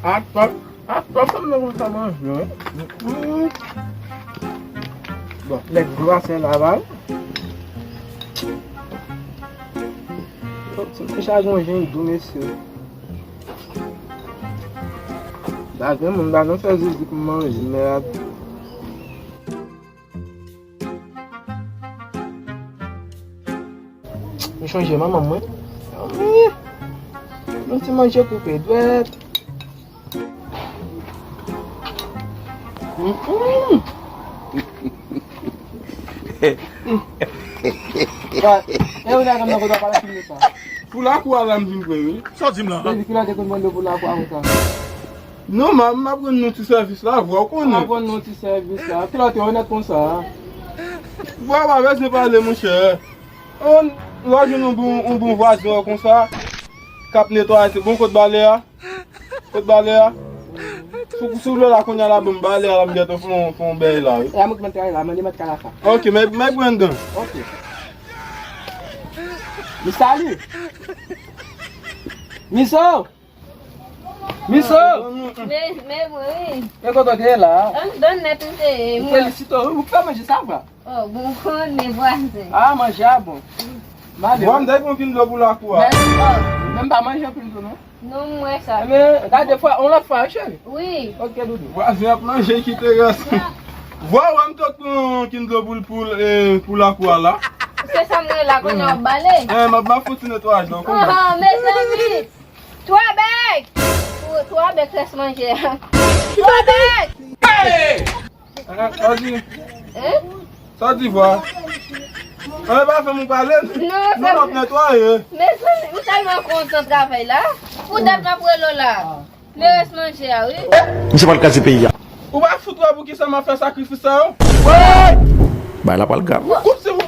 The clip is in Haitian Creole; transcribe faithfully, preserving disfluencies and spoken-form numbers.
Atò, atò, fanm nan konn sa manje, wi. Mm. Bon, lèt glasè la, ba. Ti manje a gon jan dou, mesye. Bagay moun pa nan fè zizi pou manje, mèd. M chonje manman mwen. Yon ti manje koupe dwèt. Mm, mm. Wa, e ou la nan kote w pale fini sa. Pou lakou a la m vin pran, wi. Sa w di m la? Depi kilè w te konn mande pou lakou a konsa? Non, m ap, m ap rann nou ti sèvis la, vwa w konnen. M ap rann nou ti sèvis la. Kilè w te onèt konsa? Vwa w pa bezwen pale, monchè. Yon, lè w jwenn yon bon, yon bon vwazen w konsa, k ap netwaye, se bon, kot balè a? Kot balè a? Si, si w vle la kounye a la, ban m balè a la, m gentan fè yon, fè yon bèy la, wi. E a mwen ki mèt travay la, mande mèt kay la sa. Ok, mèt, mèt Brendan. Ok. Misali. Miso! Miso! Men, men mwen, wi. E kote w te ye la? An, donn nèt ou te ye. M felisite w, wi, ou fè manje sa, vwa. Oh, bon, konnen vwazen. Ah, manje a bon. Vwa, m te pran kin dlo pou lakou a. Men, oh, men m pa manje anpil tou, non. Non, m wè sa. Men, gade fwa, yon lòt fwa, wi, cheri. Wi. Ok, doudou. Vwazen ap manje, kite rès. Vwa, wè m te pran kin dlo pou, pou, eh, pou lakou a la. Se sa m rele la, konnen w ap bale. Eh, m ap ba fouti netwayaj la, w konnen. Oh, mezanmi. Twa bèk! Twa, twa bèk rès manje a. Twa bèk! Hey! Ah, sa di? Hein? Sa di vwa? An, e pa fè m pale. Non, non, m ap netwaye. Mezanmi, m tèlman kontan travay la. Poutèt m ap rele w la. Men rès manje a, wi. Misye pral kraze peyi a. Ou pa fout wè pou ki sa m ap fè sakrifis sa yo? Bay la pral grav. Koup se ou.